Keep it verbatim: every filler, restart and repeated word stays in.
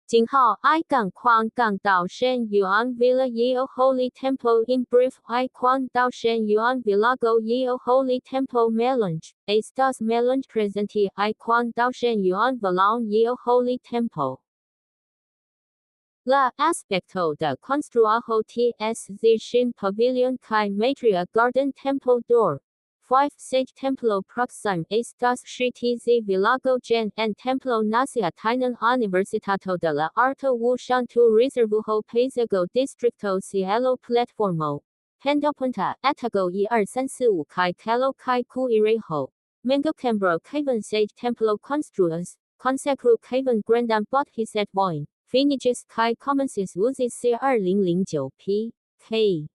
井号 I 杠 Quan 杠 Dao Shen Yuan Villa Yeo Holy Temple in brief. I Quan Dao Shen Yuan Villago Yeo Holy Temple Melange Estas Melange Presenti I Quan Dao Shen Yuan Villago Yeo Holy Temple. La aspekto de konstruaĵo T S Z Shin Pavilion kaj Maitreya Garden Temple Door. Five Sage Templo Proxime Estas Shi T Z Villago Jen en Templo Nacia Tainan Universitato de la Arto Wushan Tu Reservujo Pezego Districto Cielo Platformo. Pendopunta Etago 一二三四五 kaj Kelo kaj Kuirejo. Mango Cambro Caven Sage Templo Construas. Consecro Caven Grandam Bot Hiset Wine. Finiges kaj Comences Uzi C 二零零九 P K.